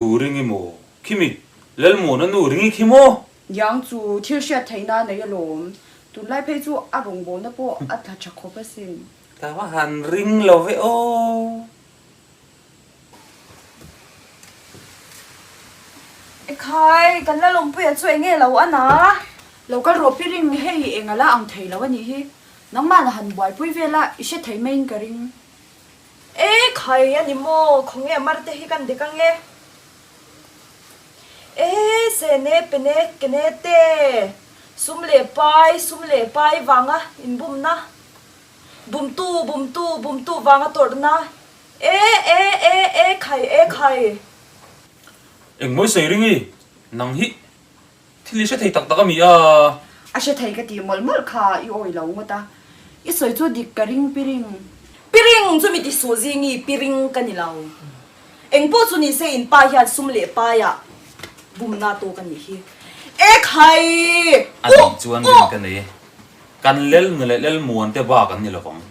Nu ring i maw? Khimi, Lalmuana nu ring i khi maw? Yang chu thil hriat theihna a nei alawm. Tunlai phei chu a rawngbawlna pawh a tla tha khawp asin. Ka va han ring lo ve aw. Ekhai, kan la lawmpuia chu enge lo a na? Lo kal rawh pi ring, hei eng ala ang thei lo a nih hi. Nangmah la han buaipui vel a, i hre thei maiin ka ring. E khai a ni maw, khawnge mar te hi kan dik ange. E sene pene kene te, sum leh pai, sum leh pai vanga inbumna, bumtu bumtu bumtu vanga tawrhna, e e e e khai e khai. Engmawi sawi ring i, nang hi Thil i hre thei tak tak a mi a? A hre thei ka tih mawlh mawlh kha i awi lo ngawt a. I sawi chu dik ka ring piring. Piring chu mi ti suh zingi piring ka ni lo. Eng pawh chu ni se in pa hian sum leh paiah bumna tawk a nih hi. E khai! A nih chuan rin ka nei e. Kan lel nu leh lel muan te bak an ni lovang.